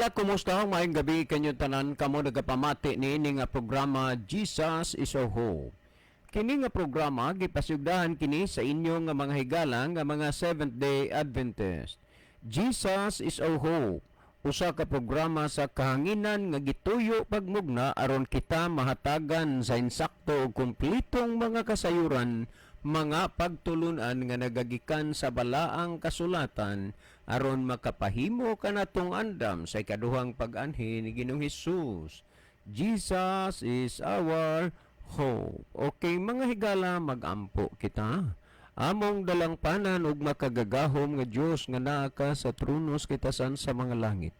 Higala, kumusta? Maayong gabi kanyo tanan kamo nagapamati niini nga programa, Jesus is Our Hope. Kini nga programa gipasugdahan kini sa inyo nga mga higala nga mga Seventh Day Adventist. Jesus is Our Hope. Usa ka programa sa kahanginan nga gituyo pagmugna aron kita mahatagan sa insakto ug kumpletong mga kasayuran, mga pagtulunan nga nagagikan sa balaang kasulatan aron makapahimo kanatong andam sa ikaduhang pag-anhi ni Ginoong Hesus. Jesus is our hope. Okay, mga higala, magampo kita. Among dalangpanan ug makagagahom nga Dios nga naa ka sa trono sa kitasan sa mga langit.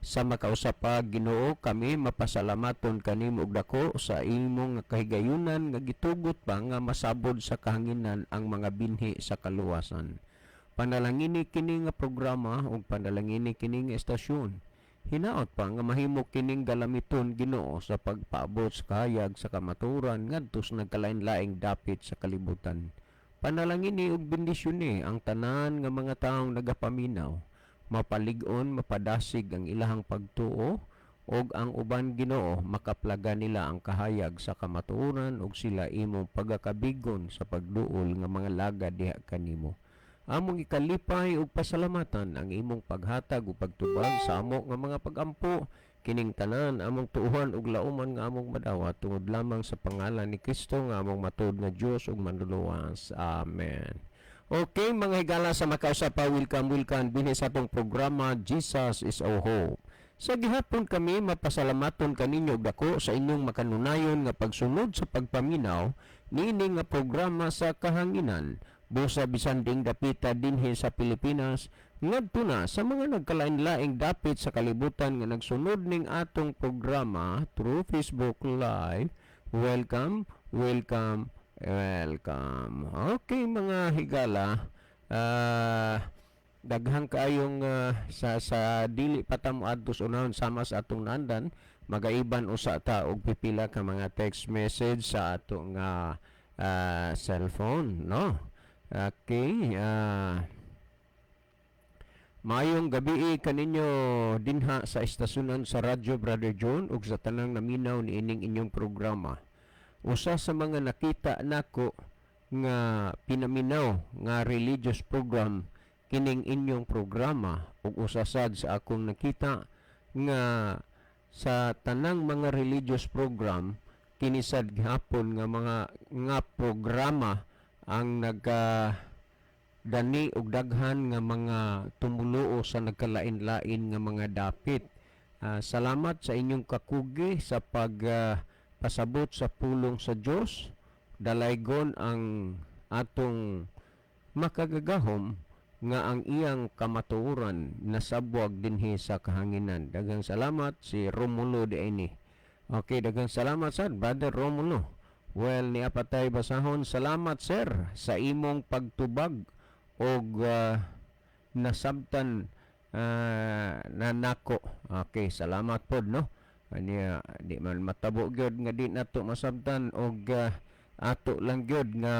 Sa makausa pa, Ginoo, kami mapasalamaton kanimo og dako sa imong nga kahigayunan nga gitugot pa nga masabod sa kahanginan ang mga binhi sa kaluwasan. Panalangini kini nga programa ug panalangini kini nga estasyon. Hinaot pa nga mahimo kining galamiton, Ginoo, sa pagpaabot sa kahayag sa kamatuoran ngadto sa nagkalain-laing dapit sa kalibutan. Panalangini ug bendisyoni ang tanan nga mga taong nagapaminaw. Mapalig-on, mapadasig ang ilahang pagtuo ug ang uban, Ginoo, makaplaga nila ang kahayag sa kamatuoran ug sila imong pagakabigon sa pagduol nga mga laga diha kanimo. Among ikalipay ug pasalamatan ang imong paghatag ug pagtubag sa amo nga mga pagampo. Kining tanan among tuohan ug lauman nga among madawat tungod lamang sa pangalan ni Kristo nga among matuod nga Dios ug Manluluwas. Amen. Okay, mga higala, sa makausa pa, welcome, welcome dinhi sa atong programa, Jesus is Our Hope. Sa gihapon kami mapasalamaton kaninyo og dako sa inyong makanunayon nga pagsunod sa pagpaminaw niini nga programa sa kahanginan. Busa bisan diing dapita dinhi sa Pilipinas ngadto na sa mga nagkalain-laing dapit sa kalibutan nga nagsunod ning atong programa through Facebook Live. Welcome, welcome, welcome. Okay, mga higala, daghan kaayong sa dili pa ta moadto sa unahon sama sa atong naandan, magaiban usa ta og pipila ka mga text message sa ato nga cellphone, no? Okay, maayong gabi kaninyo dinha sa estasyonan sa Radyo, Brother John, ug sa tanang naminaw niining inyong programa. Usa sa mga nakita nako nga pinaminaw nga religious program kining inyong programa ug usa sad sa akong nakita nga sa tanang mga religious program, kini sad gihapon nga mga nga programa ang nagka dani og daghan nga mga tumuluo sa nagkalain-lain nga mga dapit. Salamat sa inyong kakugi sa pag pasabot sa pulong sa Dios. Dalaygon ang atong makagagahom nga ang iyang kamatuoran nasabwag dinhi sa kahanginan. Daghang salamat, si Romulo de ini. Okay, daghang salamat sad, Brother Romulo. Well, niya patay basahon. Salamat, sir, sa imong pagtubag og nasabtan na nako. Okay, salamat pod, no. Aniya di man matabo gyud nga di nato masabtan og ato lang gyud nga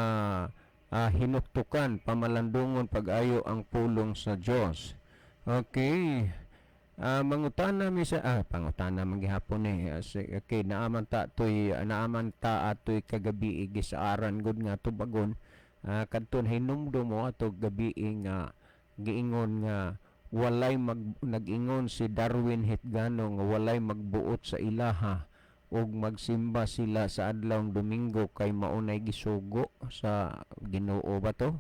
hinuktukan, pamalandungon pag-ayo ang pulong sa Dios. Okay. Mangutana mi sa pangutana man gihapon eh. Okay, naaman ta atoy kagabi gisaaran gud nga tubagon. Kadton hinumdum mo ato gabi nga giingon nga walay mag nag-ingon si Darwin Hitgano nga walay magbuot sa ilaha ug magsimba sila sa adlawng Domingo kay maunay gisugo sa Ginoo ba to,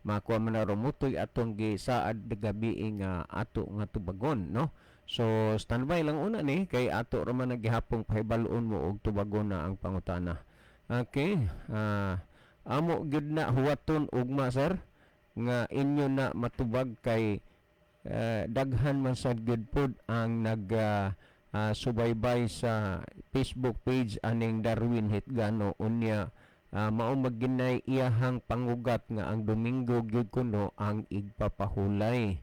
makuha man na rumutoy atong gisaad gabi nga ato nga tubagon, no? So standby lang una ni kay ato ra man naghihapong pahibaloon mo og tubagon na ang pangutana. Okay, amo gyud na huwaton ugma, sir, nga inyo na matubag kay daghan man sad gyud pod ang nag subaybay sa Facebook page aning Darwin Hitgano. Unya mao maginay iyahang pangugat nga ang Domingo gyud kuno ang igpapahulay.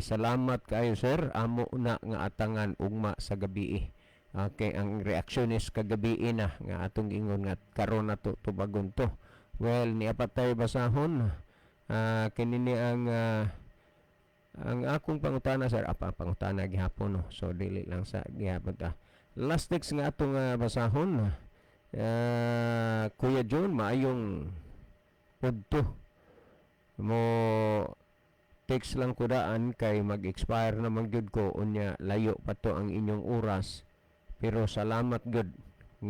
Salamat kaayo, sir, amo na nga atangan ugma sa gabi. Okay, ang reaksyon is kagabi na nga atong ingon nga karon na to tubagon to. Well, niya pa tayo basahon. Kini ni ang Ang akong pangutana, sir, apa pangutana gihapon, no. So dili lang sa gihapon ta. Last text nga atong basahon. Kuya John, maayong udto. Mo text lang ko daan kay mag-expire na man gyud ko, unya layo pa to ang inyong oras, pero salamat gyud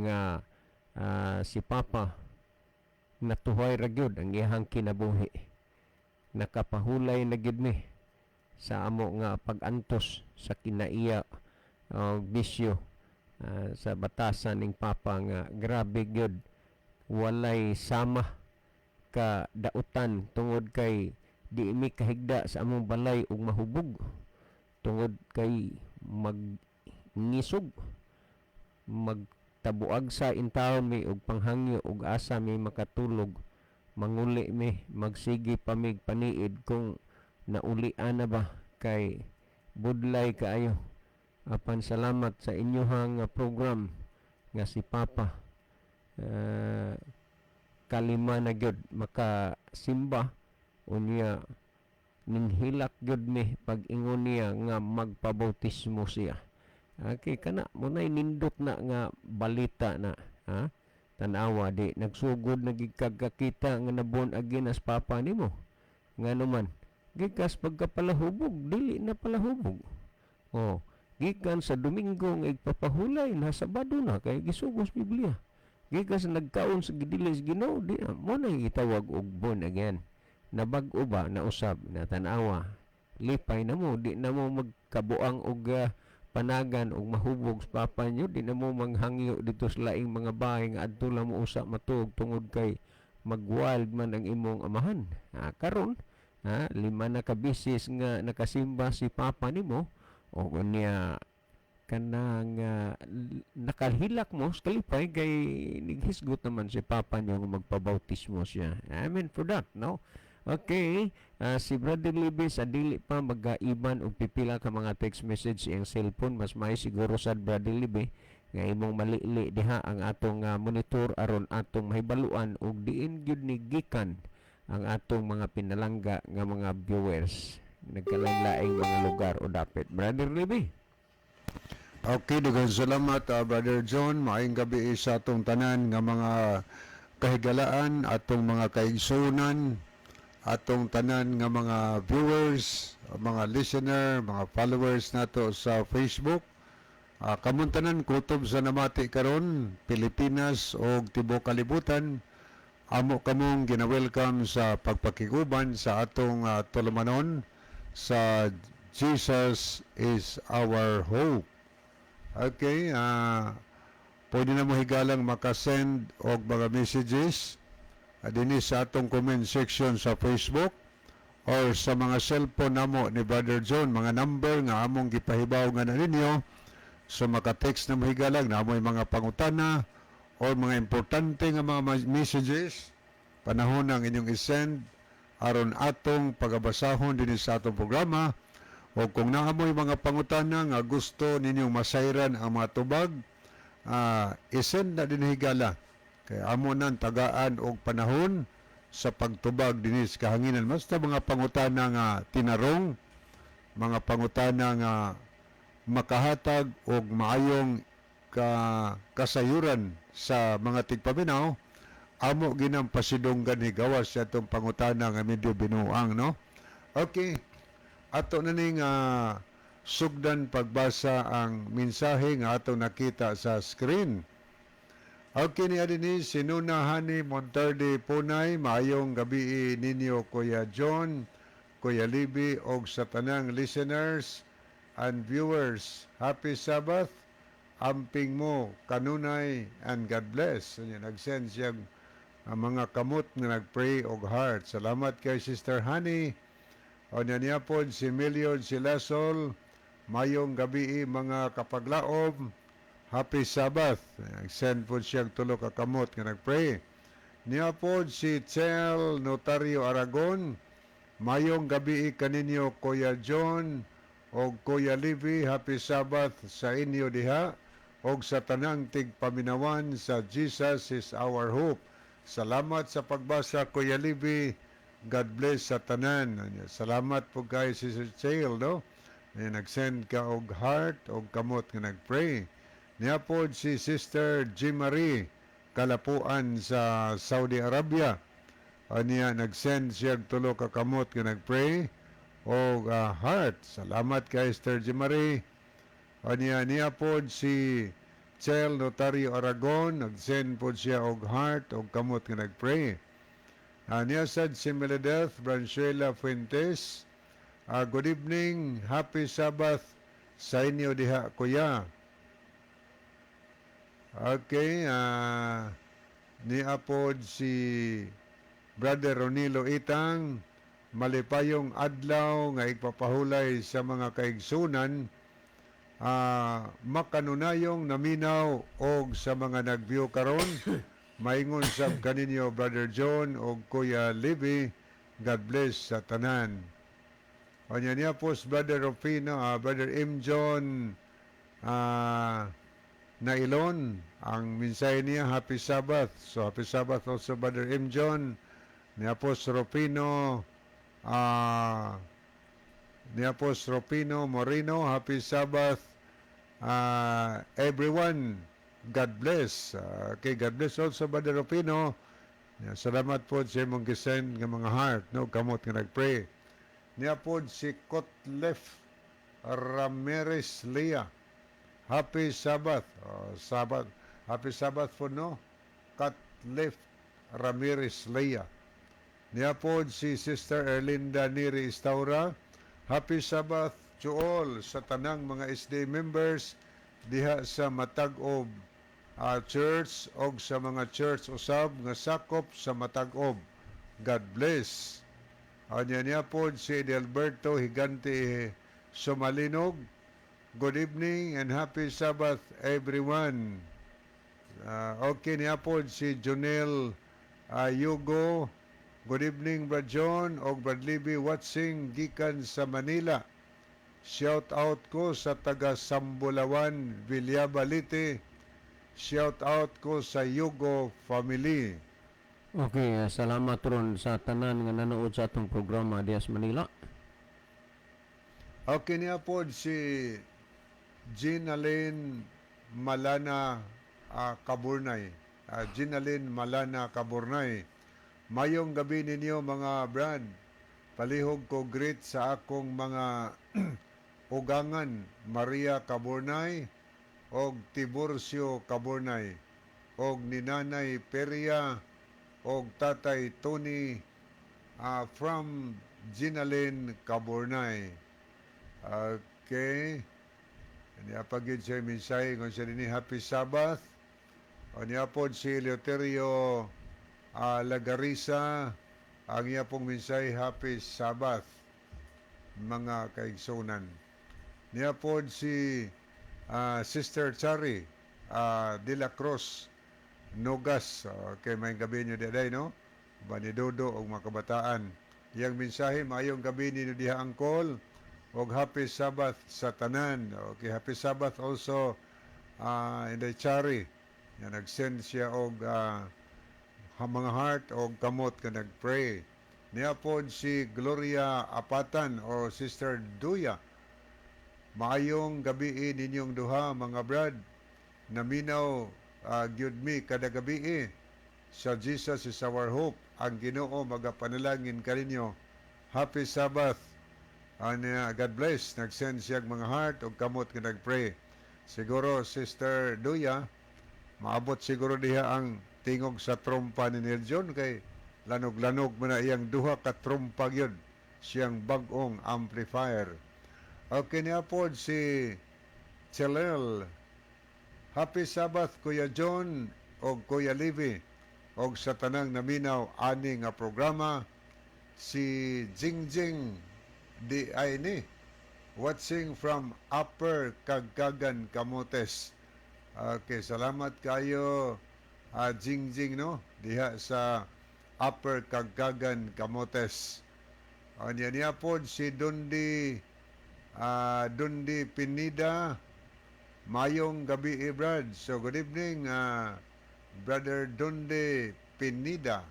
nga si Papa natuhay ra gyud ang iyang kinabuhi, nakapahulay na gyud mi sa amo nga pag-antos sa kinaiya og bisyo sa batasan ning Papa nga grabe gyud, walay sama ka dautan tungod kay di mi kahigda sa among balay ug mahubog tungod kay magngisog, magtabuag sa intawon mi og panghangyo ug asa mi makatulog. Manguli mi, magsige pa mig paniid kung naulian na ba kay budlay kaayo. Apan salamat sa inyohang program nga si Papa kalima na gyud makasimba. Unya ninghilak gyud mi pag ingon niya nga magpabautismo siya. Okay, kana mo nay nindot na nga balita na, ha. Tan-awa, di nagsugod na gid kag kakita nga na-born again as papa nimo. Ngano man gikas pagkapalahubog, dili na palahubog. Oh, gikan sa Domingo nga igpapahulay na Sabado na kay gisugos Biblia. Gikan sa nagkaon sa gidilis Ginoo, di na mo na gitawag og born again. Nabag-o ba na usab na? Tan-awa, lipay na mo, di na mo magkabuang og panagan og mahubog sa papa nyo, di na mo manghangyo dito sa laing mga bahay nga adto lang mo usa matuog tungod kay mag-wild man ang imong amahan. Ha, karon ha, lima na ka beses nga nakasimba si papa nimo o unya kanang nakahilak mo sa kalipay kay nighisgot naman si papa niyo nga magpabautismo siya. Amen for that, no? Okay, si Brother Libby sa dili pa magaiban og pipila ka mga text message iyang cellphone, mas may siguro sa Brother Libby nga imong malili diha ang atong monitor aron atong mahibaluan og diin gyud ni gikan ang atong mga pinalangga nga mga viewers nagkalain-laing mga lugar o dapit. Brother Libby. Okay, daghang salamat, Brother John. Maayong gabi sa atong tanan nga mga kahigalaan, atong mga kaigsunan, atong tanan nga mga viewers, mga listener, mga followers nato sa Facebook. Kamong tanan kutob sa namati karon, Pilipinas o tibuok kalibutan, amo kamong gina-welcome sa pagpakiguban sa atong tulumanon sa Jesus is Our Hope. Okay, pwede na mo higalang makasend og mga messages dinhi sa atong comment section sa Facebook or sa mga cellphone namo ni Brother John, mga number nga among gipahibaw nga na ninyo. So maka-text na mo higalang na amoy mga pangutana or mga importante nga mga messages, panahon ang inyong isend aron atong pagabasahon dinhi sa atong programa, o kung naamoy mga pangutana nga gusto ninyong masayran ang mga tubag, isend na din higala kay amo nang tagaan og panahon sa pagtubag dinhi sa kahanginan, basta mga pangutana nga tinarong, mga pangutana nga makahatag og maayong kasayuran sa mga tigpaminaw, amo ginang pasidunggan higawas sa atong pangutana nga medyo binuang, no? Okay, ato na ning sugdan pagbasa ang mensahe nga atong nakita sa screen. Okay, ni adini si Nuna Hani Monterde Punay, maayong gabi ninyo, Kuya John, Kuya Libby og sa tanang listeners and viewers. Happy Sabbath. Amping mo kanunay and God bless. Ano, nag-send siyang ang mga kamot nga nag-pray og heart. Salamat kay Sister Honey. O niya pod si Milion Silasol. Mayong gabi, mga kapaglaom. Happy Sabbath. Nag-send po siyang tulo ka kamot nga nag-pray. Niya pod si Chel Notario Aragon. Mayong gabi kaninyo, Kuya John o Kuya Livy. Happy Sabbath sa inyo diha og sa tanang tigpaminawan sa Jesus is Our Hope. Salamat sa pagbasa, Kuya Livy. God bless sa tanan. Salamat po kay Sister Chael, no? Nag-send ka og heart og kamot nga nag-pray. Niya po si Sister G. Marie Kalapuan sa Saudi Arabia. Aniya, nag-send siya og tulo ka kamot nga nag-pray og heart. Salamat kay Sister G. Marie. Aniya, niya po si Chel Notario Aragon, nag-send po siya og heart og kamot nga nag-pray. Niya sad si Meledeth Branchuela Fuentes. Good evening, happy Sabbath sa inyo diha, kuya. Okay, niya pod si Brother Ronilo Itang, malipayong adlaw nga igpapahulay sa mga kaigsunan, makanunayong naminaw og sa mga nag-view karon. Maingon sab kaninyo, Brother John og Kuya Libby. God bless sa tanan. Onya niya po si Brother Rufino, Brother M. John Nailon. Ang mensahe niya, Happy Sabbath. So, Happy Sabbath also, Brother M. John. Niya po si Rufino, niya po si Rufino Moreno, Happy Sabbath, everyone. God bless. Okay, God bless also, Brother Rufino. Yeah, salamat po sa imong gisend nga mga heart, no, kamot nga nagpray. Niya po si Kotlef Ramirez Lea. Happy Sabbath. Oh, Sabbath. Happy Sabbath po, no? Katlef Ramirez Lea. Niya po si Sister Erlinda Neri Istaura. Happy Sabbath to all sa tanang mga SDA members diha sa Matag-ob Church og sa mga church usab nga sakop sa Matag-ob. God bless. Anya niya po si Edelberto Higante Sumalinog. Good evening and happy Sabbath, everyone. Okay niya po si Jonel Yugo. Good evening, Brad John og Brad Libby, watching gikan sa Manila. Shout out ko sa taga Sambulawan, Villaba, Leyte. Shout out ko sa Yugo family. Okay, salamat ron sa tanan nga nanood sa atong programa diha sa Manila. Okay niya po si Ginaline Malana Kaburnay. Ginaline Malana Kaburnay. Mayong gabi ninyo, mga brad. Palihog ko greet sa akong mga ugangan, Maria Kaburnay og Tiburcio Kaburnay og ni Nanay Peria og Tatay Tony, from Ginaline Kaburnay. Okay. Niya pa gyud siya mensahe kung siya dinhi, Happy Sabbath. O niya po si Eleuterio Lagarisa, ang iya pong mensahe, Happy Sabbath, mga kaigsunan. Niya po si Sister Chari De La Cruz Nogas. Okay, may gabi niyo diay, no? Bani Dodo og mga kabataan. Iyang mensahe, maayong gabi ninyo diha, Angkol, og Happy Sabbath sa tanan. Okay, Happy Sabbath also in the Chari. Nga nag-send siya og mga heart og kamot ka nag-pray. Niya po si Gloria Apatan o Sister Duya. Maayong gabi ninyong duha, mga brad. Naminaw gyud mi kada gabi sa Jesus Is Our Hope. Ang Ginoo magapanalangin kaninyo. Happy Sabbath. Anya, God bless. Nag-send siya og mga heart og kamot nga nag-pray. Siguro, Sister Duya, maabot siguro diha ang tingog sa trompa ni Neil John kay lanog-lanog man na iyang duha ka trompa gyud siyang bag-ong amplifier. Okay niya po si Chelel. Happy Sabbath, Kuya John og Kuya Levi og sa tanang naminaw ani nga programa, si Jingjing di ay ni watching from Upper Kagkagan, Camotes. Okay, salamat kayo, Jingjing, no, diha sa Upper Kagkagan, Camotes. Anya niya po si Dundi Pinida. Mayong gabi, Brad. So good evening, Brother Dundi Pinida.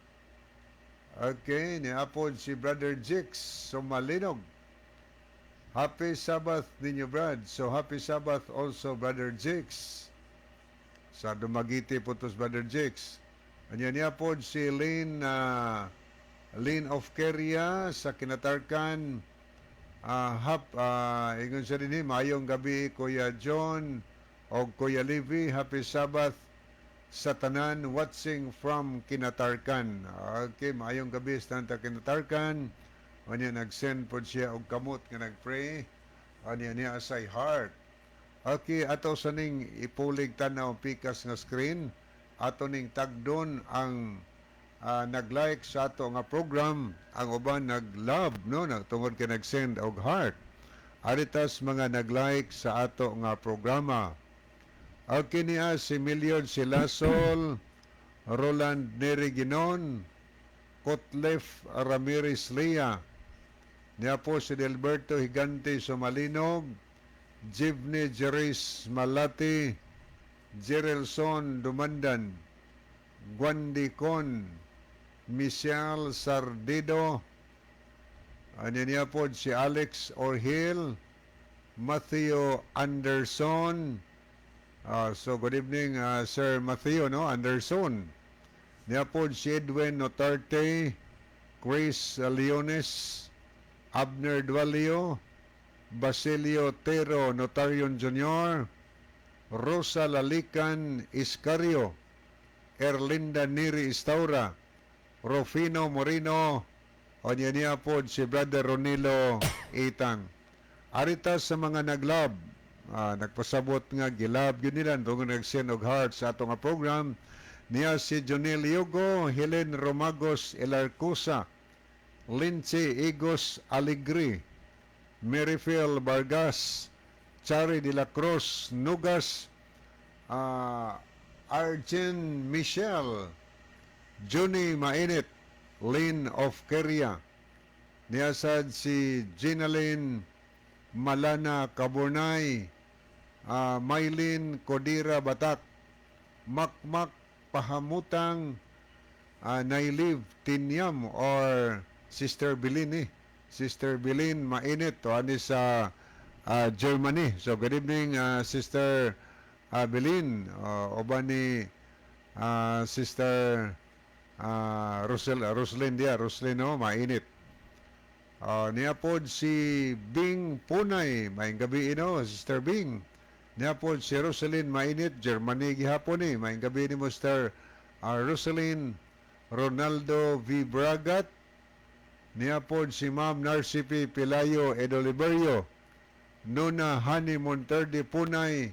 Okay, niapod si Brother Jix Sumalinog. Happy Sabbath ninyo, Brad. So happy Sabbath also, Brother Jix. Sa Dumaguete po to si Brother Jix. Anya niya po si Lynn of Keria sa Kinatarkan. Ingon siya din, "Maayong gabi, Kuya John o Kuya Levi. Happy Sabbath sa tanan watching from Kinatarkan." Okay, maayong gabi sa tanan Kinatarkan. Anya nag-send po siya og kamot nga nag-pray. Anya niya say heart. Okay, ato sa ning ipulig tanaw ang pikas nga screen. Ato ning tagdon ang nag-like sa ato nga program, ang uban nag-love, no, tungod kay nag-send og heart. Aritas mga nag-like sa ato nga programa. Okay niya si Million Silasol, Roland Neri Ginon, Kotlef Ramirez Lea, niya po si Delberto Higante Sumalinog, Jivny Jeris Malati, Gerelson Dumandan, Guandi Con, Michelle Sardido, ano niya po si Alex Orhil, Matthew Anderson. So good evening, Sir Matthew, no, Anderson. Niya po si Edwin Notarte, Chris Leones, Abner Dualio, Basilio Tero Notarion Jr., Rosa Lalican Iscario, Erlinda Neri Istaura, Rufino Moreno, o niya niya po si Brother Ronilo Itang. Arita sa mga nag-love, nagpasabot nga gi-love yun nila, tungod nag-send og heart sa ato nga program, niya si Jonel Yugo, Helen Romagos Elarcosa, Lindsay Igos Alegre, Maryphil Vargas, Chari de la Cruz Nugas, Arjen Michelle, Johnny Mainit, Lynn of Keria, niyasad si Ginalyn Malana Kaburnay, Mylene Codira Batak, Makmak Pahamutang, Nailiv Tinyam or Sister Bilin eh. Sister Bilin Mainit to ani sa Germany. So good evening, Sister Bilin, uban ni Sister Rosel, Roslyn dia, Roslyn, no, Mainit. Niya pod si Bing Punay, maayong gabi ino, Sister Bing. Niya pod si Rosalyn Mainit, Germany gihapon ni. Maayong gabi ni Mr. Rosalyn. Ronaldo V. Bragat. Niya pod si Ma'am Narcipi Pilayo Edoliberio. Nuna Hani Monterde Punay.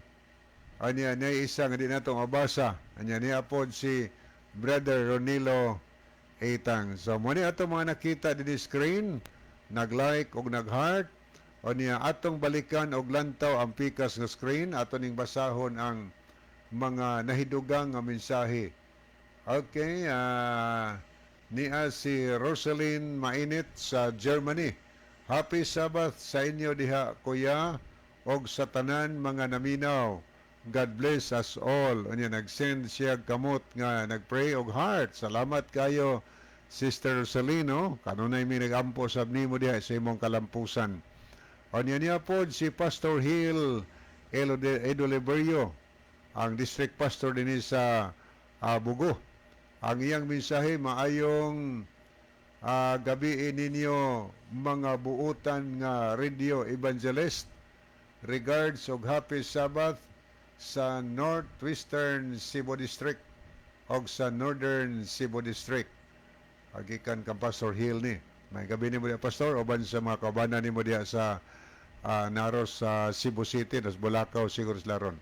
Anya niya isa nga di nato mabasa. Anya niya pod si Brother Ronilo Etang. So mo ni ato mga nakita din screen, nag-like og nag-heart. O niya atong balikan og lantaw ang pikas nga screen, ato ning basahon ang mga nahidugang nga mensahe. Okay, niya si Rosalyn Mainit sa Germany. "Happy Sabbath sa inyo diha, kuya, og sa tanan mga naminaw. God bless us all." Unya nag-send siya kamot nga nag-pray og heart. Salamat kayo, Sister Rosalyn, no? Kanunay mi nag-ampo sab nimo diha sa imong kalampusan. Unya niya pod si Pastor Hill Edoliberio, ang district pastor dinhi sa Bugo. Ang iyang mensahe, "Maayong gabi ninyo mga buutan nga radio evangelist. Regards og happy Sabbath sa Northwestern Cebu District og sa Northern Cebu District." Agikan kang Pastor Hill ni. Maayong gabi nimo diha, Pastor, uban sa mga kaubanan nimo diha sa Naros sa Cebu City, das Bulacau siguro sila ron.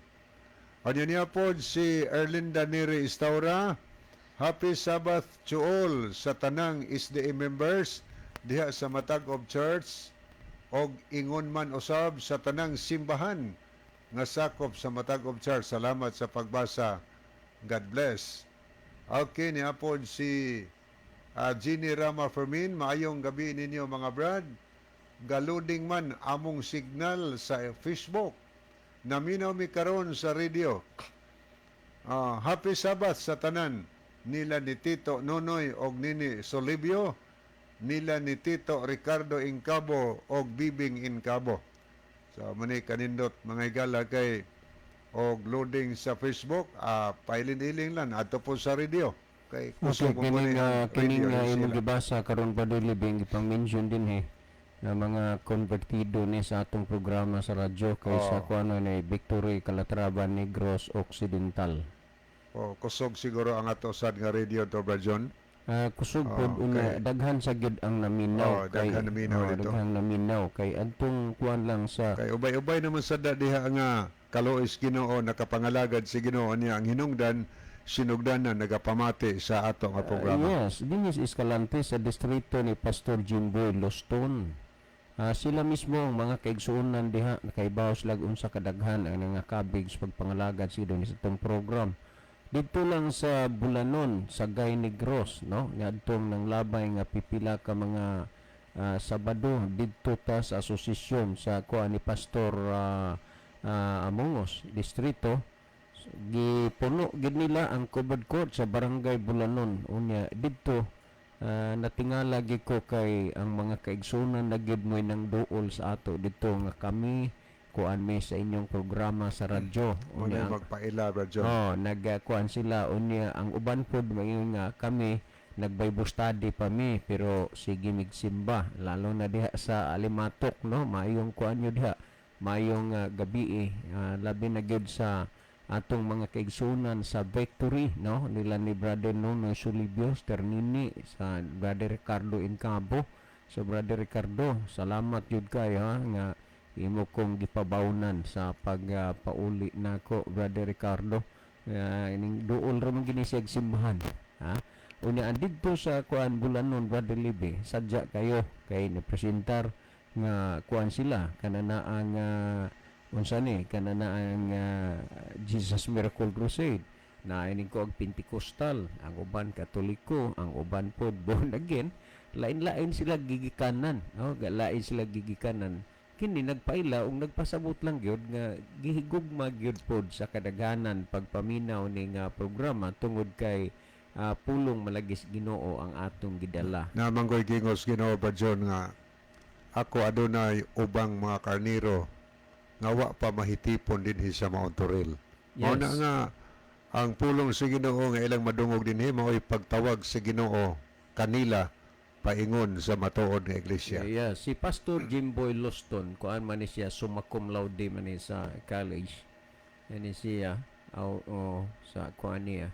Anya niya po si Erlinda Neri Istaura. "Happy Sabbath to all sa tanang SDA members diha sa Matag-ob Church og ingon man usab sa tanang simbahan nga sakop sa Matag-ob Church. Salamat sa pagbasa. God bless." Okay, niya po si Jeannie Rama Fermin. "Maayong gabi ninyo, mga brad. Ga-loading man among signal sa Facebook. Naminaw mi karon sa radio. Happy Sabbath sa tanan." Nila ni Tito Nonoy og Nini Solibio, nila ni Tito Ricardo Incabo og Bibing Incabo. So mani kanindot, mga higala, kay og loading sa Facebook, pailin-iling lang ato po sa radio kay Okay, kusog mo kining ni ang kining radio ni imong sila. Gibasa karon pa, Libing, ipang mention din eh na mga konvertido ni sa atong programa sa radyo kay sa kuano ni Victory Calatrava, Negros Occidental. Oh, kusog siguro ang ato sad nga radio to, Brad John. Kusog pod una, daghan sa gyud ang naminaw. Oh, daghan naminaw Oh, dito. Daghan naminaw kay adtong kuan lang sa Kay ubay-ubay naman sa diha nga kaluoy Ginoo, nakapangalagad si Ginoo niya ang hinungdan sinugdanan nagapamati sa ato nga programa. Yes, Dinis Escalante sa distrito ni Pastor Jimboy Loston. Sila mismo ang mga kaigsuonan diha, nakaibaw sila unsa kadaghan ang nangakabig sa pagpangalagad sa sa itong program. Dito lang sa Bulanon, sa Gay Negros, no? Ngadtong nang labay nga pipila ka mga Sabado didto ta sa asosasyon sa kuan ni Pastor Amongos distrito, gipuno gid nila ang covered court sa Barangay Bulanon. Unya didto natingala gid ko kay ang mga kaigsunan na gid mo'y nang duol sa ato didto nga kami kuan mi sa inyong programa sa radyo. Mo Unya na magpaila, Brad John. Oh, nagkuan sila. Unya ang uban pod maingon nga kami nag-Bible study pa mi pero sige migsimba, lalo na diha sa Alimatok, no? Maayong kuan nyo diha, maayong gabi eh. Labi na gyud sa atong mga kaigsunan sa Victory, no, nila ni Brother Nono Sulibio Ternini, sa Brother Ricardo Incabo. So Brother Ricardo, salamat jud kayo ha, nga imo kong gipabawnan sa pagpauli nako, Brother Ricardo. Ining duol ra man gini siya og simbahan, ha. Unya didto sa kuan Bulanon, Brother Libe, sadya kayo kay ni presentar nga kuan sila kanana ang unsa ni kanana ang Jesus Miracle Crusade na ining ko og Pentecostal, ang uban Katoliko, ang uban pod born again. Lain-lain sila gigikanan, no? Lain sila gigikanan. Kini nagpaila ug nagpasabot lang gyud nga gihigugma gyud pod sa kadaghanan pagpaminaw ni nga programa tungod kay pulong malagis Ginoo ang atong gidala. Namanggoy gingos Ginoo, Brad John, nga ako adunay ubang mga karniro nga wa pa mahitipon dinhi sa Mount Toril. Mao na nga ang pulong sa Ginoo nga ilang madungog dinhi mao'y pagtawag sa Ginoo kanila paingon sa matuod nga iglesia. Yeah, si Pastor Jimboy Loston, kuan man ni siya, summa cum laude man ni sa college. Yani siya, aw oh, sa kuan niya.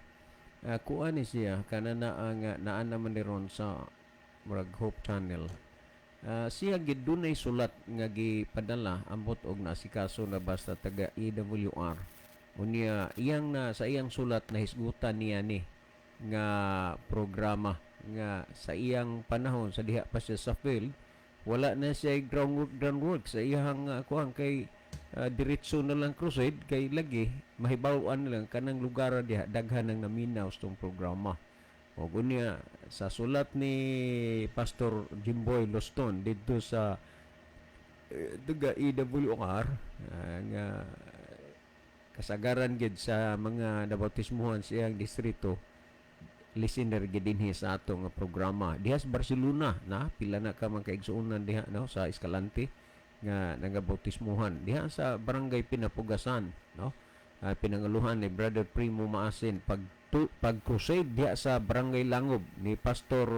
Kuan ni siya kanana ang naa naman ni ron sa murag Hope Channel. Siya gid dunay sulat nga gipadala, ambot og naasikaso na basta taga EWR. Unya iyang na sa iyang sulat nahisgutan niya ni nga programa nga sa iyang panahon sa diha pa siya sa field, wala na siya groundwork sa iyang kuan kay diretso na lang crusade kay lagi mahibaw-an lang kanang lugar diha daghan ang naminaw sa tong programa. O unya sa sulat ni Pastor Jimboy Loston didto sa taga EWR nga kasagaran gid sa mga nabautismuhan sa iyang distrito listener gid dinhi sa ato nga programa diha sa Barcelona, na pila na ka mga kaigsuonan diha, no, sa Escalante nga nagabautismuhan diha sa Barangay Pinapugasan, no, pinangaluhan ni Brother Primo Maasin. Pag crusade diha sa Barangay Langob ni Pastor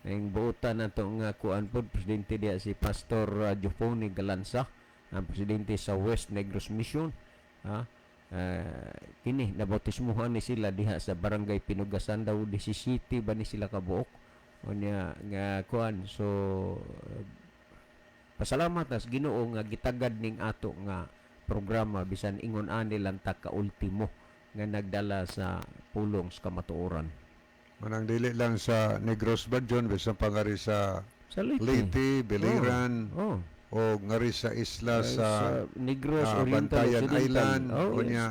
ang buotan nato nga kuan pod presidente diha si Pastor Jofoni Galanza, ang presidente sa West Negros Mission, ha. Kini nabautismuhan ni sila diha sa Barangay Pinugasan daw, 17 ba ni sila kabuok. Unya nga kuan, so pasalamat nas Ginoo nga gitagad ning ato nga programa bisan ingon ani lang ta ka ultimo nga nagdala sa pulong sa kamatuoran. Manang dili lang sa Negros, Brad John, bisan pa ngari sa Sa Leyte. Leyte, Biliran, o ngari sa isla sa Negros Oriental, Bantayan Occidental. Island, Oh, yes. unya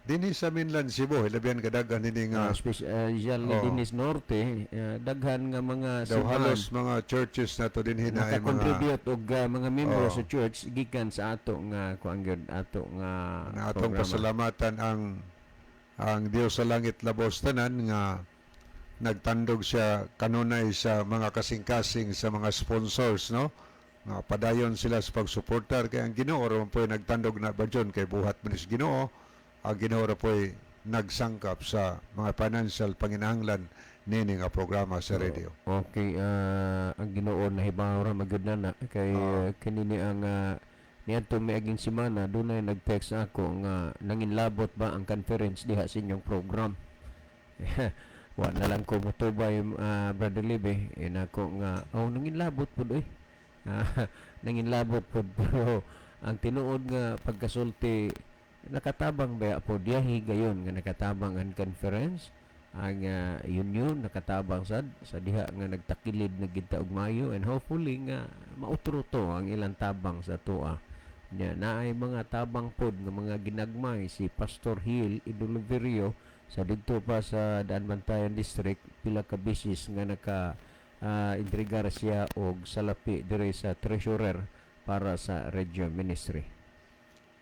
dinhi sa mainland Cebu, hilabihan kadaghan dinhi nga Special dinis Norte, daghan nga mga daw simbahan halos mga churches na to dinhi na ay mga naka-contribute og mga membro sa church gikan sa ato nga kuan gyud ato nga na atong programa. pasalamatan ang Dios sa langit labos tanan nga Nagtandog siya kanunay sa mga kasing-kasing, sa mga sponsors, no, nga padayon sila sa pagsuportar kay ang Ginoo ra man po'y nagtandog na ba dyan, kay buhat man is Ginoo. Ang Ginoo ra po'y nagsangkap sa mga financial panginahanglan nini nga programa sa radio. Okay, ang Ginoo nahibaw ra magyud na na kay kanini ang niadto miaging semana dunay nag-text ako nga nanginlabot ba ang conference diha sa inyong program. Wa na lang ko motubay, Brother Libe, inako nga oh, nanginlabot pud oy. Nanginlabot pud, pero ang tinuod nga pagkasulti, nakatabang ba po diyahi gayon nga nakatabang ang conference, ang union nakatabang sad sa diha nga nagtakilid na gid ta og mayo, and hopefully nga mautro to ang ilang tabang sa atoa nya. Naay mga tabang pod nga mga ginagmay si Pastor Hill Idoliverio sa didto pa sa Daanbantayan District, pila ka beses nga naka intrigar siya og salapi dire sa treasurer para sa radio ministry.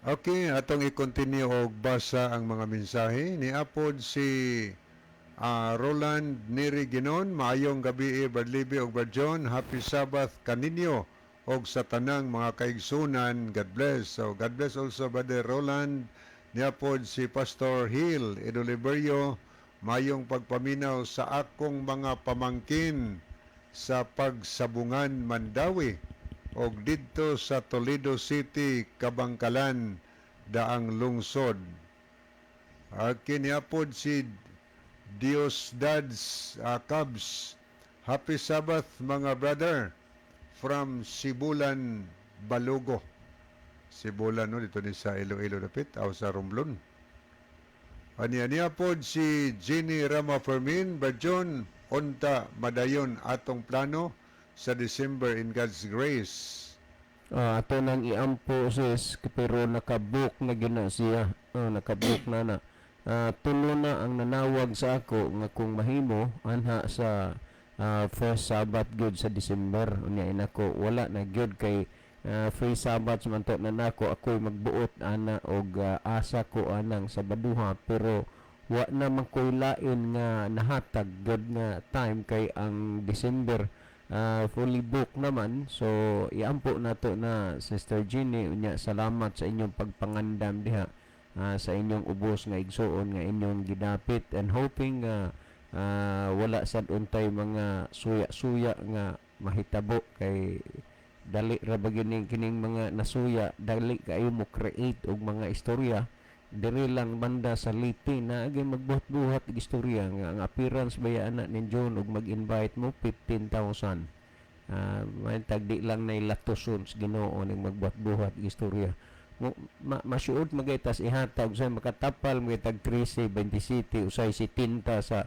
Okay, atong i-continue og basa ang mga mensahe. Niapod si Roland Neri Ginon, "Maayong gabi, Brad Libby og Brad John. Happy Sabbath kaninyo og sa tanang mga kaigsunan. God bless." So God bless also, Brother Roland. Niapod si Pastor Hill Edoliberio, "Mayong pagpaminaw sa akong mga pamangkin sa Pagsabungan, Mandawi og didto sa Toledo City, Kabangkalan, Daang Lungsod." Kiniapod si Dios Dads Cubs. "Happy Sabbath, mga brother, from Sibulan, Balugo." Sibulan, no, dito ni sa Iloilo dapit aw sa Romblon. Aniya niya pod si Jenny Rama Fermin, "Brad John, unta madayon atong plano sa December in God's grace." Ah, ato nang iampo, sis, pero nakabook na gina siya. Ah, nakabook na na. Ah, tulo na ang nanawag sa ako nga kung mahimo anha sa first Sabbath gyud sa December. Unya inako wala na gyud kay free Sabbath man to na nako. Ako'y magbuot ana og asa ko anang Sabaduha, pero wa na man ko'y lain nga nahatag gyud nga time kay ang December fully booked naman. So iampo nato na, Sister Jeannie. Unya salamat sa inyong pagpangandam diha sa inyong ubos nga igsuon nga inyong gidapit, and hoping nga wala sad untay mga suya-suya nga mahitabo kay dali ra ba gining kining mga nasuya, dali kaayo mo create og mga istorya. Diri lang banda sa Leyte na agi magbuhat-buhat og istorya nga ang appearance baya ana ni John og mag-invite mo 15,000. May tagdi lang na latuson sa Ginoo ning magbuhat-buhat og istorya mo ma, masuod magay tas ihatag usay makatapal mga tag 13 27, usay 70 sa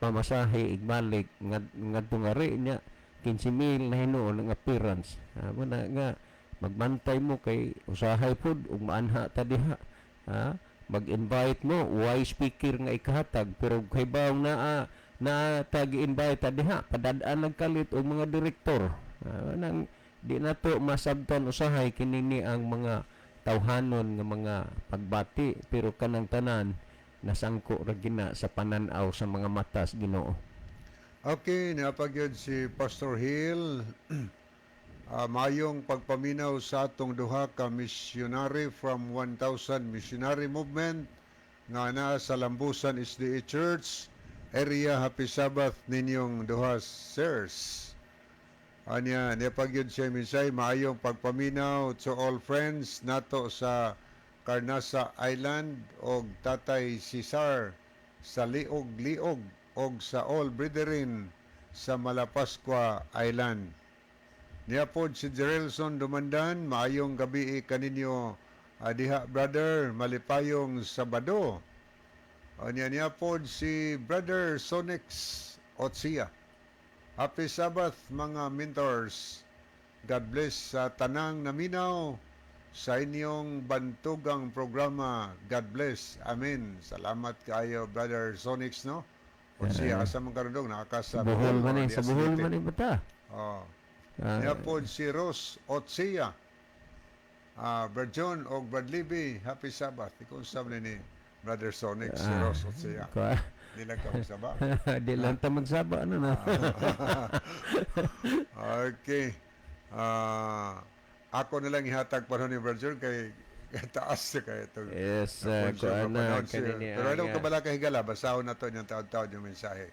pamasahe igbalik ngadto nga ri nya 15,000 na hinuon ang appearance. Mo na nga magbantay mo kay usahay pod ug maanha ta diha. Ha, mag-invite mo why speaker nga ikahatag, pero kay baw naa na tag invite ta diha, padad-an nagkalit og mga direktor. Nang di nato masabtan usahay kini ni ang mga tawhanon nga mga pagbati, pero kanang tanan nasangko ra gina sa panan-aw sa mga matas Ginoo. Okay, niapagyod si Pastor Hill. "Mayong pagpaminaw sa atong duha ka missionary from 1000 Missionary Movement nga naa sa Lambusan SDA Church area. Happy Sabbath ninyong duha, sirs." Anya, niapagyod siya minsay, "Maayong pagpaminaw to all friends nato sa Carnasa Island og Tatay Cesar sa Liog-Liog og sa all brethren sa Malapascua Island." Niapod si Gerelson Dumandan, "Maayong gabi kaninyo diha, brother, malipayong Sabado." Anya niapod si Brother Sonix Otsia. "Happy Sabbath, mga mentors. God bless sa tanang naminaw sa inyong bantugang programa. God bless. Amen." Salamat kayo, Brother Sonix, no? Otsia, asa man karon dong? Naa ka sa Bohol man or eh, sa diya Bohol Leyte? Man eh bata. Oh. Ah. Niapod si Rose Otsia. "Brad John og Brad Libby, happy Sabbath." Ikaw sa ni Brother Sonic, si Rose Otsia. Kwa, Di lang ka magsaba. Di lang ta magsaba ano na. Okay. Ako na lang ihatag panahon ni Brother John kay taas na kay ito. Yes, kuan na kanini. Pero alam ang, ka bala kay higala, basahon na to niyang taon-taon yung mensahe.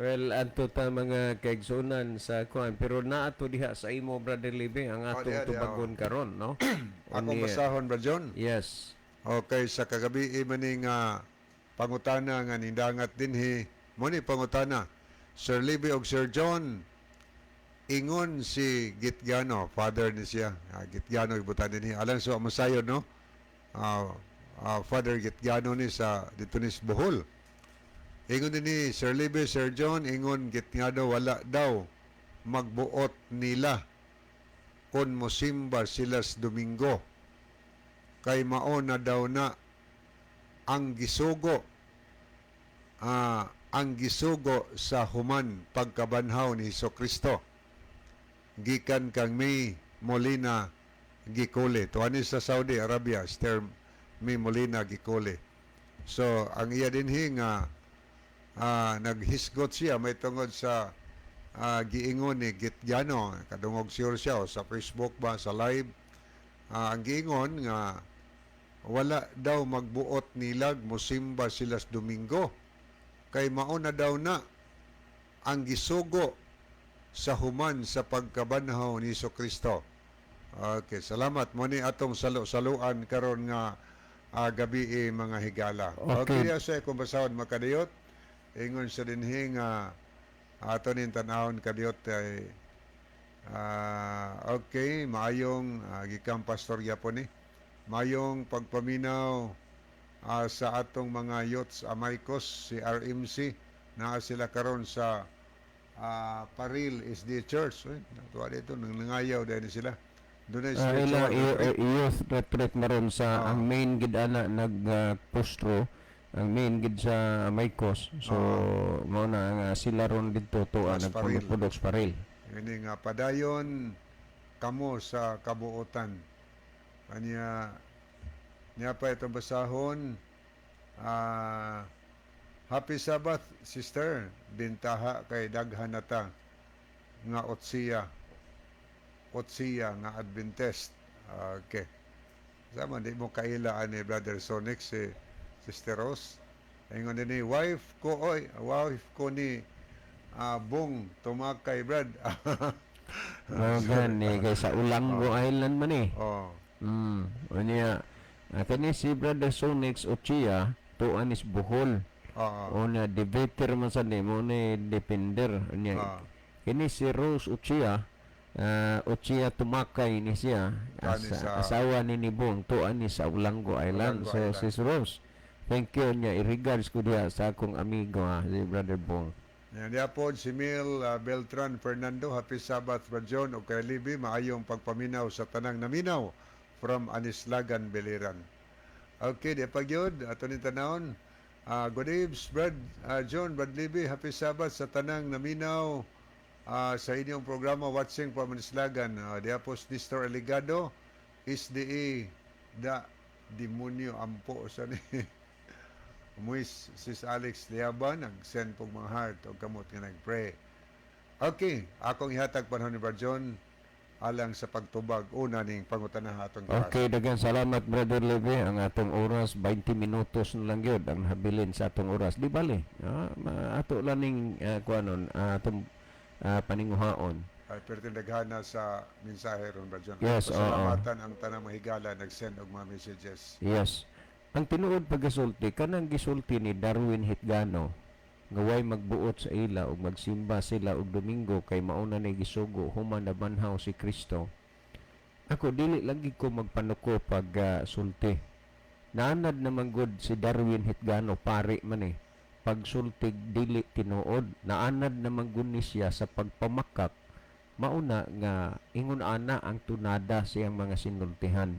Well, anto ta mga kaigsunan sa kuan, pero naato diha sa imo, Brother Libe, ang Oh, atong diha, diha, tubagon karon, no? Akong Unya. basahon, Brother John. Yes. Okay, sa kagabi maning pangutana nga nindangat dinhi, mo ni pangutana. Sir Libby og Sir John, ingon si Gitgano, father ni siya. Gitgano ibutan dinhi. Alang sa masayon, no? Father Gitgano ni sa dito ni sa Bohol. Ingon din ni Sir Libby, Sir John, ingon Gitgano wala daw magbuot nila kon mosimba sila sa Domingo kay mao na daw na ang gisugo sa human pagkabanhaw ni Kristo gikan kang May Molina Gikole. Tuan sa Saudi Arabia, Sister May Molina Gikole. So ang iya dinhi nga naghisgot siya may tungod sa giingon ni Gitgano, kadungog sure siya o sa Facebook ba sa live, ang giingon nga wala daw magbuot nilag mosimba sila sa Domingo kay mao na daw na ang gisugo sa human sa pagkabanhaw ni Kristo. Okay, salamat mo ni atong salo-saluan karon nga gabi eh, mga higala. Okay. Okay, okay, kung basahon makadiyot, ingon sa dinhi nga ato ning tan-awon kadiyot ay okay, maayong gikang pastor gyapon ni. Maayong pagpaminaw sa atong mga youths Amaicos si RMC naa sila karon sa Paril SDA Church. Uy, natuwa dito nang nangayaw dahil sila. Doon ay Ila spiritual retreat. Youth retreat maron sa ang main gid ana nag postro ang main gid sa Maykos. So mao na nga sila ron didto to Mas Paril. nagpudok sa Paril. Ini nga padayon kamo sa kabuotan. Kanya niya pa itong basahon. Happy Sabbath, sister. Bintaha kay daghan na ta nga otsiya. Otsiya nga Adventist. Okay. Sama di mo kaila ani Brother Sonic si Sister Rose. Ingon din ni wife ko, oy, wife ko ni Bong tumakay, Brad. Mao gani kay sa Ulango Island man eh. Oh. Unya kani si Brother Sonix Ochia tuan is Bohol. Oo. Una debater man sa ni mo ni defender unya. Kini si Rose Ochia, Ochia tumakay ni siya. Tuan ni Asawa ni Nibong tuan ni sa Ulango Island. Ulango So Island. Sis Rose, thank you niya, i-regards ko diha sa akong amigo ha, si Brother Bong. Yan diya po si Mil Beltran Fernando, Happy Sabbath, Brad John o kay Libby, maayong pagpaminaw sa tanang naminaw from Anislagan, Biliran. Okay, di pa gyud ato ni tanawon. Good evening, Brad John, Brad Libby, Happy Sabbath sa tanang naminaw sa inyong programa watching from Anislagan. Diya po si Nestor Eligado, SDE, da demonyo ampo sa ni. Umuis sis Alex Liaba, nag-send pong mga heart o kamot nga nag-pray. Okay, akong ihatag panahon ni Brad John alang sa pagtubag una ning pangutana atong gawas. Okay, daghang salamat, Brother Leve. Ang atong oras 20 minutos na lang gyud ang habilin sa atong oras. Di bale. Ato lang ning kuanon atong paninguhaon. Ay perting daghana sa mensahe ron, Brad John. Yes, oo. Pasalamatan ang tanang mahigala nag-send og mga messages. Yes. Ang tinuod pagkasulti kanang gisulti ni Darwin Hitgano nga way magbuot sa ila ug magsimba sila og Domingo kay mauna ni gisugo human nabanhaw si Kristo. Ako dili lagi ko magpanuko pag sulti. Naanad naman gud si Darwin Hitgano, pari man eh. Pagsultig dili tinuod. Naanad naman gud ni siya sa pagpamakak, mauna nga ingon ana ang tunada siyang mga sinultihan.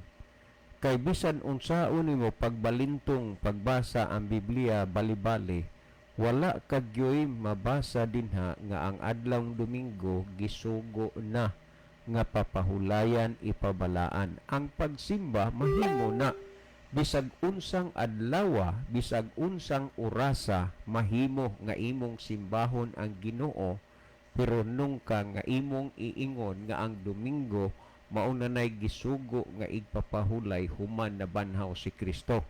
Kay bisan unsaon nimo pagbalintong pagbasa ang Biblia bali-bali, wala ka gyoy mabasa dinha nga ang adlawng Domingo gisugo na nga papahulayan, ipabalaan. Ang pagsimba mahimo na. Bisag unsang adlawa, bisag unsang orasa, mahimo nga imong simbahon ang Ginoo, pero nungka nga imong iingon nga ang Domingo mao na nay gisugo nga igpapahulay human nabanhaw si Kristo.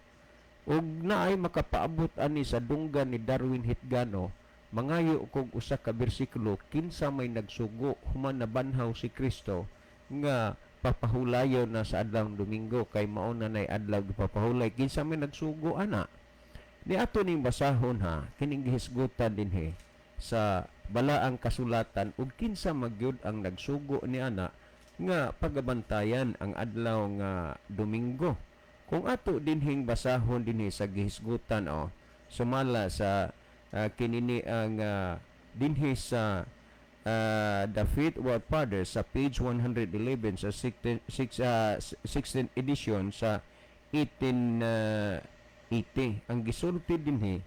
Ug naay makapaabot ani sa dunggan ni Darwin Hitgano, mangayo kog usa ka bersikulo kinsa may nagsugo human nabanhaw si Kristo nga papahulayon na sa adlaw Domingo kay mao na nay adlaw gipapahulay? Kinsa may nagsugo ana? Ni ato ning basahon ha, kining gihisgutan dinhi sa balaang kasulatan ug kinsa magyud ang nagsugo ni ana nga pagabantayan ang adlaw nga Domingo. Kung ato dinhing basahon dinhi sa gihisgutan, oh, sumala sa kinini ang dinhi sa The Faith of Our Fathers sa page 111 sa 16, 16th edition sa 1880, ang gisulti dinhi,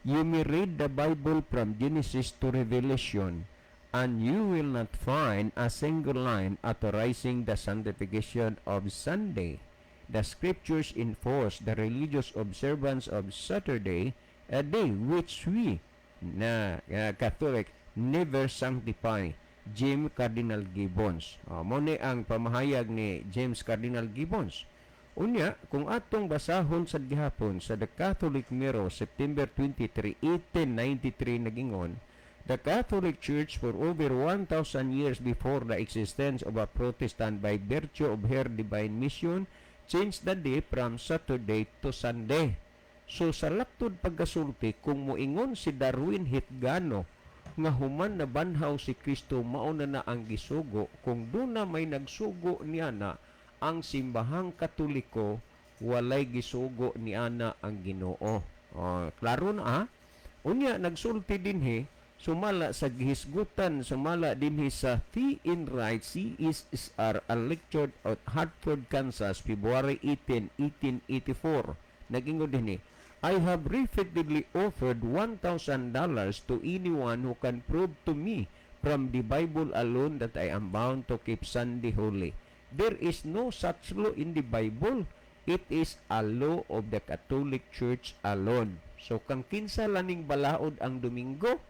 "You may read the Bible from Genesis to Revelation and you will not find a single line authorizing the sanctification of Sunday. The scriptures enforce the religious observance of Saturday, a day which we, na Catholic, never sanctify. James Cardinal Gibbons." Oh, mao ni ang pamahayag ni James Cardinal Gibbons. Unya, kung atong basahon sa gihapon sa The Catholic Mirror, September 23, 1893, nagingon, "The Catholic Church, for over 1,000 years before the existence of a Protestant, by virtue of her divine mission, changed the day from Saturday to Sunday." So sa laktod pagkasulti, kung moingon si Darwin Hitgano nga human nabanhaw si Kristo mao na na ang gisugo, kung duna may nagsugo niya na ang simbahang Katoliko, walay gisugo niana ang Ginoo. Oh, klaro na ha? Unya nagsulti dinhi sumala sa gihisgutan sumala dinhi sa T. Enright CSSR, a lecture at Hartford, Kansas, February 18, 1884. Nagingon dinhi, "I have repeatedly offered $1,000 to anyone who can prove to me from the Bible alone that I am bound to keep Sunday holy. There is no such law in the Bible. It is a law of the Catholic Church alone." So kang kinsa laning balaod ang Domingo,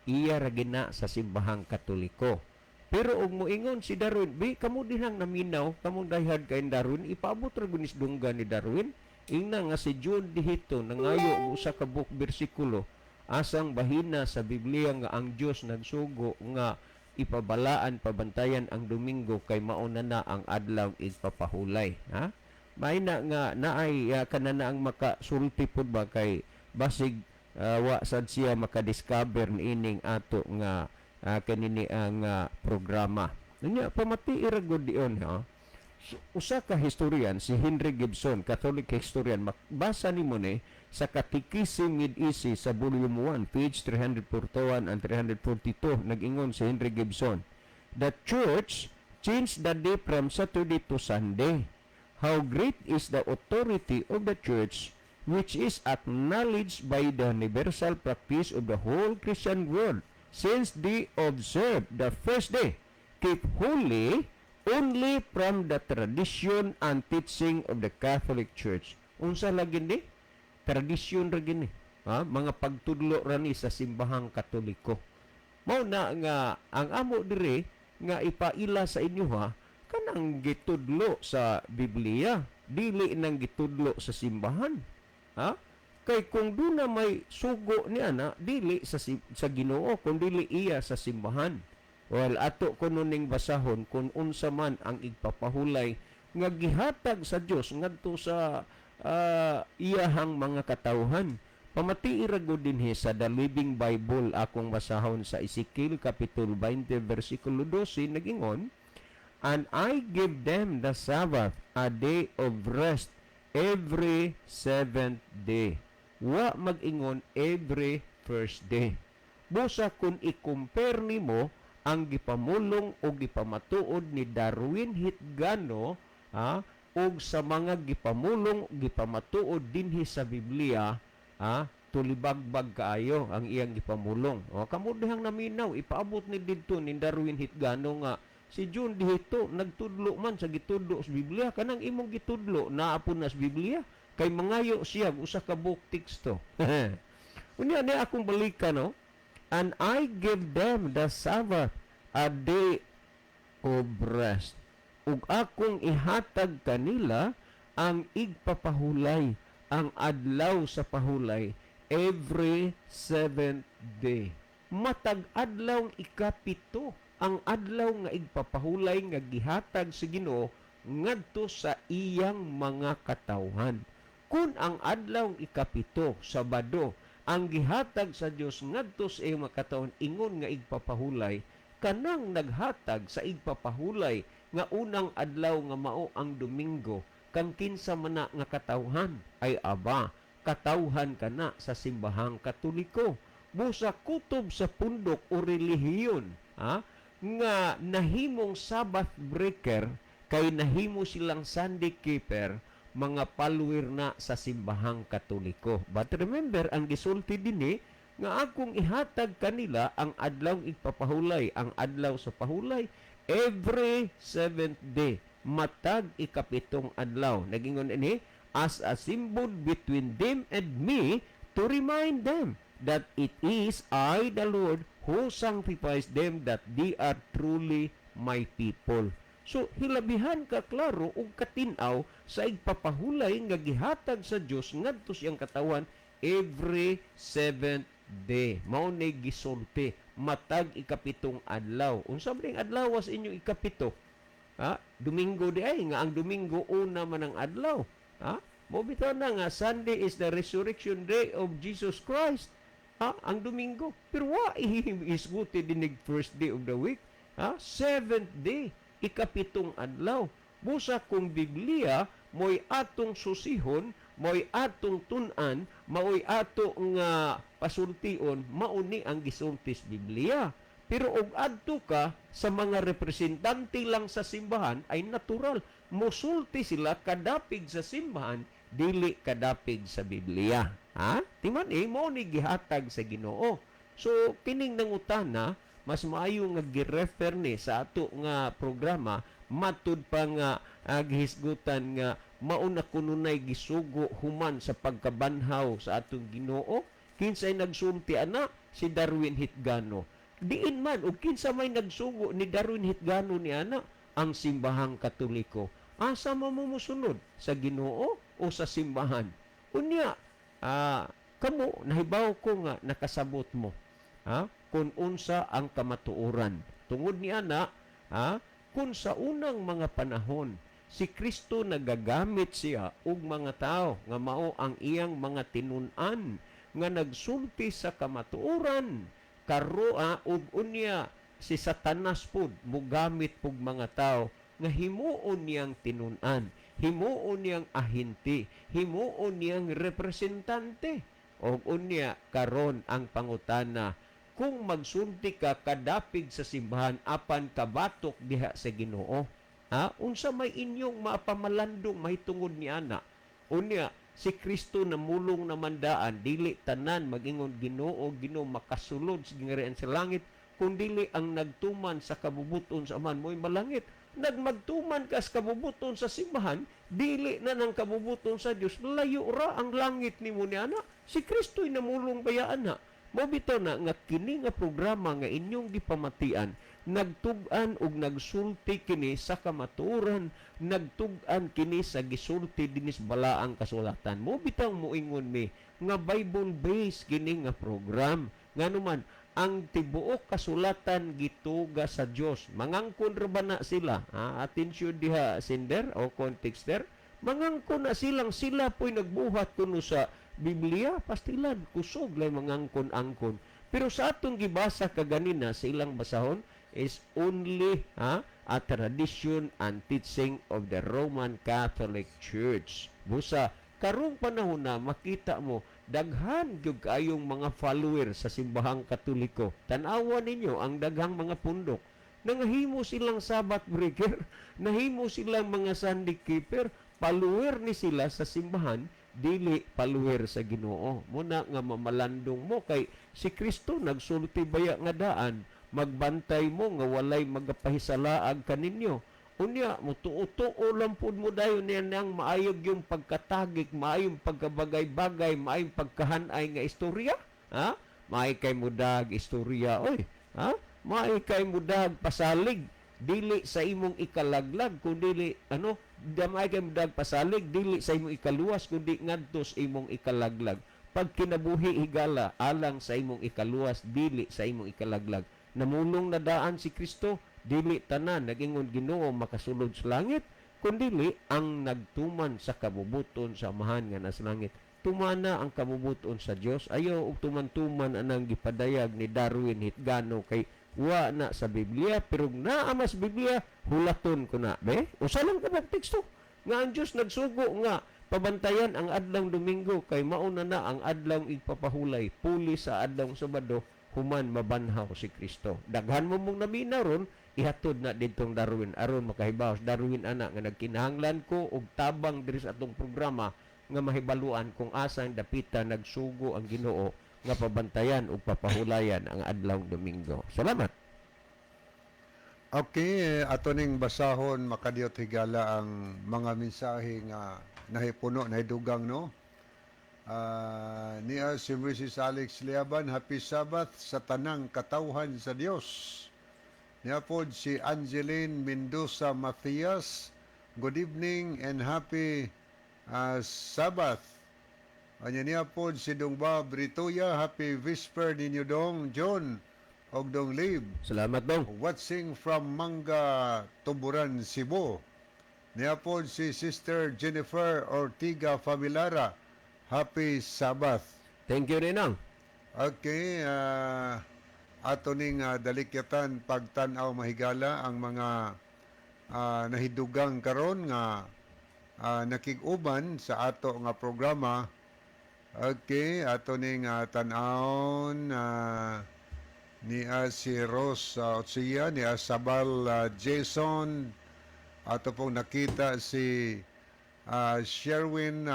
iya ra gina sa simbahang Katoliko. Pero og moingon si Darwin, bi kamo dinhang naminaw, kamong diehard kay Darwin, ipaabot ra gunis dunggan ni Darwin. Ingna nga si John Dihito nangayo og usa ka book bersikulo asang bahina sa Biblia nga ang Dios nagsugo nga ipabalaan pabantayan ang Domingo kay mao na na ang adlaw igpapahulay, ha? May na nga naay kanana ang makasulti pud ba kay basig wa sad siya makadiscover niining ato nga kanini ang programa. Unya pamati ra gud dion ha. So, usa ka historian si Henry Gibson, Catholic historian, makbasa nimo ni sa Catechism Made Easy sa volume 1, page 341 and 342, nag-ingon si Henry Gibson, "The Church changed the day from Saturday to Sunday. How great is the authority of the Church, which is acknowledged by the universal practice of the whole Christian world, since they observe the first day, keep holy, only from the tradition and teaching of the Catholic Church." Unsa lagi ni? Tradisyon ra gini. Ha? Mga pagtudlo ra ni sa simbahang Katoliko. Mao na nga ang amo dire nga ipaila sa inyo ha, kanang gitudlo sa Biblia, dili nang gitudlo sa simbahan. Ha? Kay kung duna may sugo niya na dili sa Ginoo kung dili iya sa simbahan. Well, ato kuno ning basahon kung unsa man ang igpapahulay nga gihatag sa Dios ngadto sa iyahang mga katawhan. Pamatii ra gud dinhi sa The Living Bible, akong basahon sa Ezekiel kapitulo 20 versikulo 12, nagingon, "And I give them the Sabbath, a day of rest, every seventh day." Wa mag-ingon every first day. Busa kung i-compare nimo ang gipamulong o gipamatuod ni Darwin Hitgano ha, og sa mga gipamulong gipamatuod dinhi sa Biblia ha, tulibagbag kaayo ang iyang gipamulong. O kamo dihang naminaw, ipaabot ni didto ni Darwin Hitgano nga si John Dihito nagtudlo man sa gitudlo sa Biblia. Kanang imong gitudlo naa pud na sa Biblia. Kay mangayo siya og usa ka buok teksto. Unya ni akong balikan, no? "And I give them the Sabbath, a day of rest." Ug akong ihatag kanila ang igpapahulay, ang adlaw sa pahulay, every seventh day. Matag adlaw ikapito ang adlaw nga igpapahulay nga gihatag sa Ginoo ngadto sa iyang mga katawhan. Kung ang adlaw ikapito, Sabado, ang gihatag sa Dios ngadto sa iyang mga katawhan ingon nga igpapahulay, kanang naghatag sa igpapahulay nga unang adlaw nga mao ang Domingo, kang kinsa man na nga katawhan? Ay aba, katawhan kana sa Simbahang Katoliko. Busa kutob sa pundok o relihiyon, ha, nga nahimong Sabbath breaker kay nahimo silang Sunday keeper, mga follower na sa Simbahang Katoliko. But remember, ang gisulti dinhi nga akong ihatag kanila ang adlaw igpapahulay, ang adlaw sa pahulay, every seventh day, matag ikapitong adlaw. Nagingon ini, "as a symbol between them and me to remind them that it is I the Lord who sanctifies them, that they are truly my people." So hilabihan ka klaro ug katin-aw sa igpapahulay nga gihatag sa Dios ngadto siyang katawan every seventh day. Mao ni gisulti matag ikapitong adlaw. Unsa man ning adlaw sa inyong ikapito? Ha? Domingo di ay, nga ang Domingo una man ang adlaw. Ha? Mo bitaw na nga Sunday is the resurrection day of Jesus Christ. Ha? Ang Domingo. Pero wa isguti dinig first day of the week. Ha? Seventh day, ikapitong adlaw. Busa kung Biblia mo'y atong susihon, mo'y atong tun-an, mao'y ato nga pasultion, mauni ang gisulti sa Biblia. Pero og adto ka sa mga representante lang sa simbahan, ay natural musulti sila kadapig sa simbahan, dili kadapig sa Biblia. Ha? Timan eh, mao ni gihatag sa Ginoo. So kining nangutana, mas maayo nga gi-refer ni sa ato nga programa matud pa nga gihisgutan nga mauna kununay gisugo human sa pagkabanhaw sa atong Ginoo. Kinsay nagsulti ana? Si Darwin Hitgano. Diin man ug kinsa may nagsugo ni Darwin Hitgano ni ana? Ang Simbahang Katoliko. Asa mo mo mosunod, sa Ginoo o sa simbahan? Unya kamo nahibaw ko nga nakasabot mo, ha, kung unsa ang kamatuoran tungod ni ana. Ha, kung sa unang mga panahon si Kristo nagagamit siya og mga tao nga mao ang iyang mga tinun-an nga nagsulti sa kamatuoran, karoa ug unya si Satanas pud mugamit pug mga tao nga himuon niyang tinun-an, himuon niyang ahente, himuon niyang representante. Og unya karon ang pangutana, kung magsulti ka kadapig sa simbahan apan kabatok diha sa Ginoo, ha, unsa may inyong mapamalandong mahitungod ni ana? Unya si Kristo namulong naman daan, dili tanan magingon, "Ginoo, Ginoo," makasulod sa gingharian sa langit, kundili ang nagtuman sa kabubuton sa Amahan mo'y malangit. Nagmagtuman ka sa kabubuton sa simbahan, dili na ng kabubuton sa Dios, layo ra ang langit nimo ni ana. Si Kristo'y namulong bayaan na. Mo bitaw na nga kini nga programa nga inyong gipamatian, nagtug-an og nagsulti kini sa kamatuoran, nagtug-an kini sa gisulti dinis balaang kasulatan. Mo bitaw moingon mi nga Bible based kini nga program. Nganuman ang tibuok kasulatan gituga sa Dios. Mangangkon ra ba na sila? Ha, attention diha, sender o contexter. Mangangkon na silang sila po'y nagbuhat kuno sa Biblia, pastilan, kusog lay mangangkon-angkon. Pero sa atong gibasa kaganina sa ilang basahon is only, ha, a tradition and teaching of the Roman Catholic Church. Busa karong panahon na makita mo daghan gyud kaayong mga follower sa Simbahang Katoliko. Tan-awa ninyo ang daghang mga pundok. Nangahimo silang Sabbath breaker, nahimo silang mga Sunday keeper, follower ni sila sa simbahan, dili follower sa Ginoo. Muna nga mamalandong mo kay si Kristo nagsulti baya nga daan, magbantay mo nga walay magapahisalaag kaninyo. Unya mo tuo-tuo lang pud mo dayon niya nang maayog yung pagkatagik, maayong pagkabagay-bagay, maayong pagkahanay nga istorya, ha? Maay kay mudag istorya oy, ha? Maay kay mudag pasalig dili sa imong ikalaglag kundi ano, damay kay mudag pasalig dili sa imong ikaluwas kundi ngadto sa imong ikalaglag. Pag kinabuhi, higala, alang sa imong ikaluwas, dili sa imong ikalaglag. Namulong na daan si Kristo, dili tanan nagingon "Ginoo" makasulod sa langit, kundili ang nagtuman sa kabubuton sa Amahan nga nasa langit. Tumana ang kabubuton sa Dios. Ayaw og tuman-tuman anang gipadayag ni Darwin Hitgano kay wa na sa Biblia, pero naa mas Biblia, hulaton ko na be. Usa lang ka teksto nga ang Dios nagsugo nga pabantayan ang adlaw Domingo kay mauna na ang adlaw igpapahulay puli sa adlaw Sabado human mabanhaw si Kristo. Daghan mo mong namina ron, ihatod na didtong Darwin aron makahibaw Darwin ana nga nagkinahanglan ko og tabang diri sa atong programa nga mahibaluan kung asang dapita nagsugo ang Ginoo nga pabantayan ug papahulayan ang adlaw Domingo. Salamat. Okay, ato ning basahon, makadiyot, higala, ang mga mensahe nga nahipuno, nahidugang, no? Niya si Mrs. Alex Liaban, "Happy Sabbath sa tanang katawhan sa Dios." Niya pod si Angeline Mendoza Matias, "Good evening and happy Sabbath." Anya niya pod si Dong Bob Ritoya, "Happy Vesper ninyo Dong John og Dong Lib." Salamat, Dong. "Watching from Manga, Tuburan, Cebu." Niya pod si Sister Jennifer Ortiga Familara, "Happy Sabbath." Thank you, Ninang. Okay, ato ning dalikyatan pagtan-aw, mahigala, ang mga nahidugang karon nga nakig-uban sa ato nga programa. Okay, ato ning tan-awon niya si Rose Otsia, niya Sabal Jason, ato pong nakita si Sherwin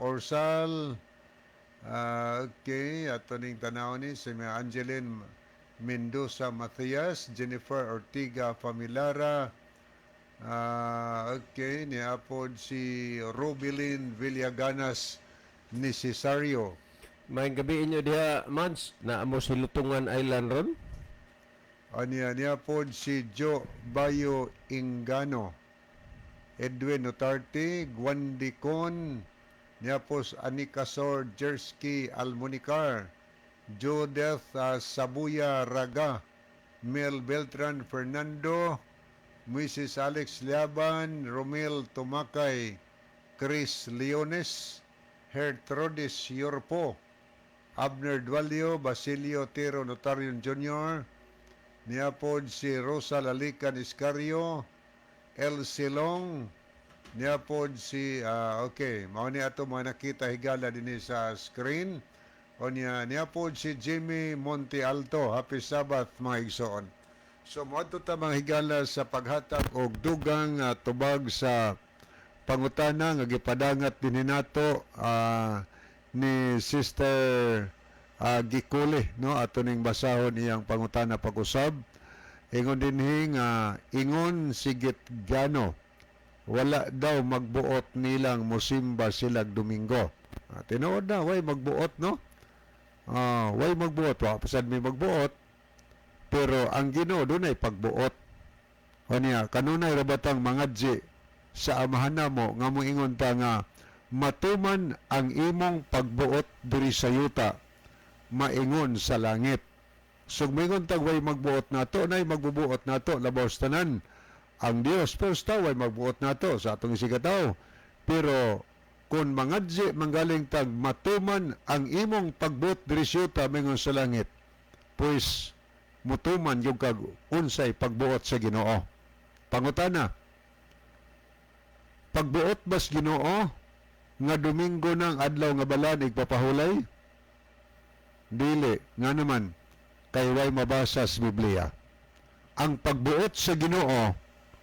Orsal. Okay, ato ning tanaw ni si Angeline Mendoza Matias, Jennifer Ortiga Familara, okay, niya pod si Rubilin Villaganas Necesario. Maayong gabi inyo diha, Mads. Naa mo si Lutungan Island ron. Aniya niya pod si Joe Bayo Ingano, Edwin Notarte, Gwandicon, niya po si Anicasor Jersky Almunicar, Jodeth Sabuya Raga, Mel Beltran Fernando, Mrs. Alex Liaban, Romel Tumakay, Chris Leones, Gertrudis Yorpo, Abner Dualio, Basilio Tero Notarion Jr., niya pod si Rosa Lalican Iscario, El Silong, niya pod si, okay, mao ni ato mga nakita, higala, dinhi sa screen. O niya, niya pod si Jimmy Monte Alto, "Happy Sabbath, mga igsoon." So moadto ta, mga higala, sa paghatag og dugang tubag sa pangutana nga gipadangat dinhi nato ni Sister Gikuli, no? Ato ning basahon iyang pangutana pag-usab. Ingon dinhi nga ingon si Gitgano, wala daw magbuot nilang musimba silag Domingo. Tinuod na way magbuot, no? Way magbuot, wa pasad may magbuot, pero ang Ginoo dunay pagbuot. O niya, kanunay ra batang mangadji sa Amahan namo nga moingon ta nga "Matuman ang imong pagbuot diri sa yuta maingon sa langit"? So moingon tag way magbuot nato, nay magbubuot nato labaw sa tanan ang Dios, pero sa way magbuot nato sa atong isigataw. Pero kung mangadji manggaling tag "Matuman ang imong pagbuot diri sa yuta maingon sa langit," pues mutuman yung kag unsay pagbuot sa Ginoo. Pangutana, pagbuot bas Ginoo nga Domingo ng adlaw nga balaan igpapahulay? Dili. Nga naman, kay way mabasa sa Biblia. Ang pagbuot sa Ginoo,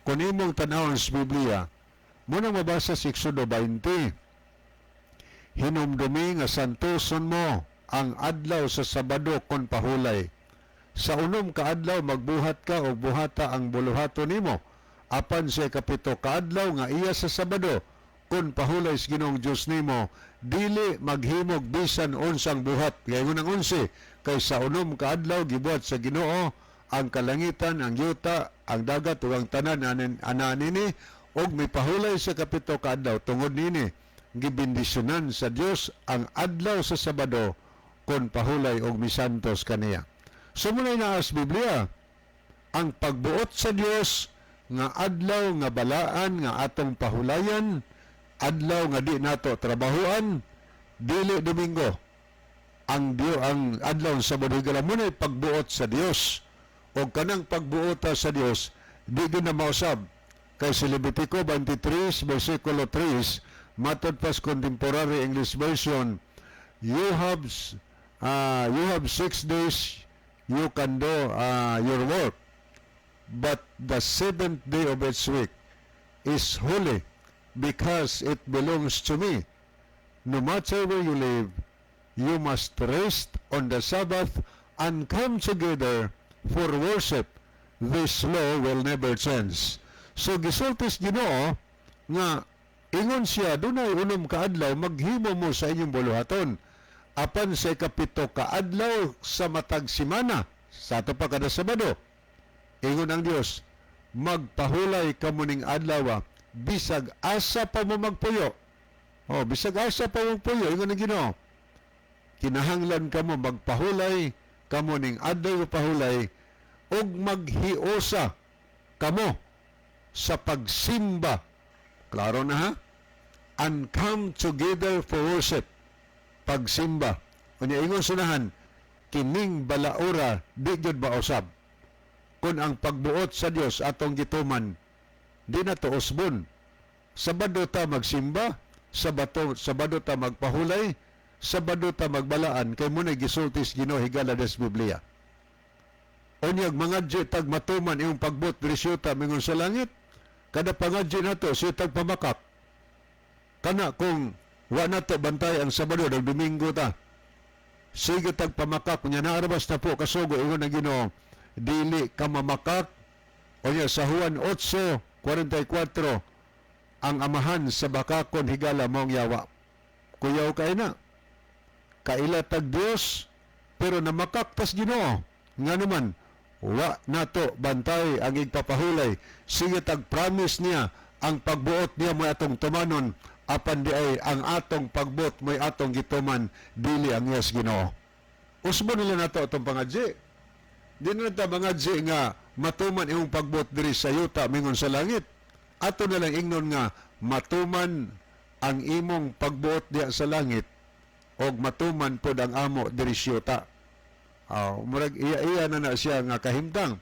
kung imong tan-awon sa Biblia, mo nang mabasa sa Exodo 20. "Hinumdumi nga santoson mo ang adlaw sa Sabado kon pahulay. Sa 6 ka adlaw magbuhat ka og buhata ang buluhaton nimo. Apan sa ikapito kaadlaw nga iya sa Sabado, kun pahulay sa Ginoong Dios nimo, dili maghimog bisan unsang buhat. Gayon ang 11, kay sa 6 ka adlaw gibuhat sa Ginoo ang kalangitan, ang yuta, ang dagat ug ang tanan ana nini, ug mipahulay sa kapito ka adlaw. Tungod nini, gibendisyonan sa Dios ang adlaw sa Sabado kon pahulay og misantos kaniya. So mao naa sa Biblia ang pagbuot sa Dios nga adlaw nga balaan nga atong pahulayan, adlaw nga di nato trabahuan, dili Domingo. Ang Diyo ang adlaw sa Sabado, higala, mao pagbuot sa Dios. O kanang pagbuota sa Dios, di gyud na mausab. Kay sa Levitico 23 versikulo 3, matod pas Contemporary English Version, you have 6 days you can do your work, but the seventh day of each week is holy because it belongs to me. No matter where you live, you must rest on the Sabbath and come together for worship. This law will never change." So gisultis Ginoo nga ingon siya, dunay 6 ka adlaw maghimo mo sa inyong buluhaton. Apan sa ikapito ka adlaw sa matag simana, sa ato pa kada Sabado, ingon ang Dios, magpahulay kamo ning adlaw bisag asa pa mo magpuyo. Oh, bisag asa pa mo magpuyo, ingon ang Ginoo. Kinahanglan kamo magpahulay kamo ning adlaw pahulay ug maghiusa kamo sa pagsimba. Klaro na, ha? And come together for worship. Pagsimba. Unya ingon sunahan, kining balaura di gyud mausab. Kung ang pagbuot sa Dios atong gituman, di na to usbon. Sabado ta magsimba, Sabado ta magpahulay, Sabado ta magbalaan kay mao na gisultis Ginoo, higala, des Biblia. Unyag mangadyo tag matuman imong pagbuot diri sa yuta mingon sa langit, kada pangadyo nato siya tag pamakak. Kana kung wa nato bantay ang Sabado, nag Domingo ta. Sige tag pamakak, unya naarabas na po kasugo, ingon ang Ginoo, dili ka mamakak. Unya sa Juan 8:44, ang amahan sa bakakon, higala, maong yawa. Kuyaw kay na. Kaila tag Dios pero namakak tas Ginoo. Nga naman, wa nato bantay ang igpapahulay. Sige tag promise niya, ang pagbuot niya mo atong tumanon, apan di ay ang atong pagbuot mo'y atong gituman, dili ang yes Ginoo. Usbo nila nato atong pangadji. Di na ta mangadji nga matuman imong pagbuot diri sa yuta mingon sa langit. Ato na lang ingnon nga matuman ang imong pagbuot diya sa langit og matuman pod ang amo diri sa yuta. Oh, murag iya-iya na na siya nga kahimtang.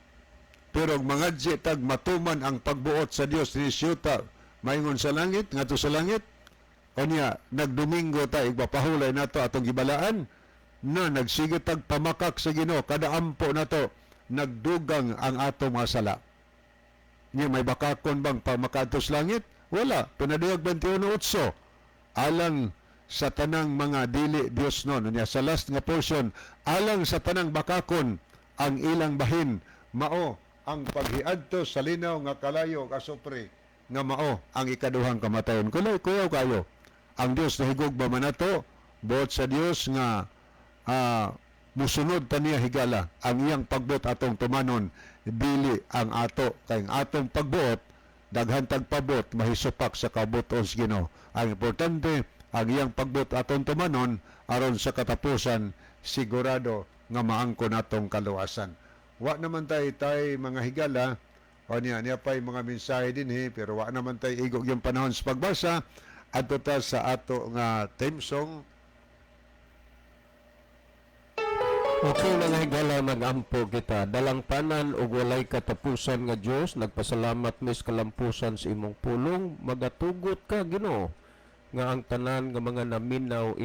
Pero og mangadji tag matuman ang pagbuot sa Dios diri sa yuta maingon sa langit, ngadto sa langit, unya nagdomingo ta igpapahulay nato atong gibalaan na nagsige tag pamakak sa Ginoo kada ampo nato, nagdugang ang ato mga sala. Nya may bakakon bang pamakadto sa langit? Wala. Pinaduyag 21:8. Alang sa tanang mga dili Dios no. Nya sa last nga portion, alang sa tanang bakakon, ang ilang bahin mao ang paghiadto sa linaw nga kalayo kasupre nga mao ang ikaduhang kamatayon. Kulay kuyaw kayo. Ang Dios nahigugma man nato, buot sa Dios nga musunod ta niya, higala, ang iyang pagbuot atong tumanon, dili ang ato, kay ang atong pagbuot, daghan tag pabot mahisupak sa kabuton sa Ginoo. Ang importante, ang iyang pagbuot atong tumanon aron sa katapusan sigurado nga maangko natong kaluwasan. Wa naman tay mga higala o niya niya pa'y mga mensahe dinhi, pero wa naman tay igog yung panahon sa pagbasa. Adto ta sa ato nga theme song. Okay, mga higala, magampo kita. Dalangpanan ug walay katapusan nga Dios, nagpasalamat mis kalampusan sa imong pulong. Magatugot ka, Ginoo, nga ang tanan nga mga naminaw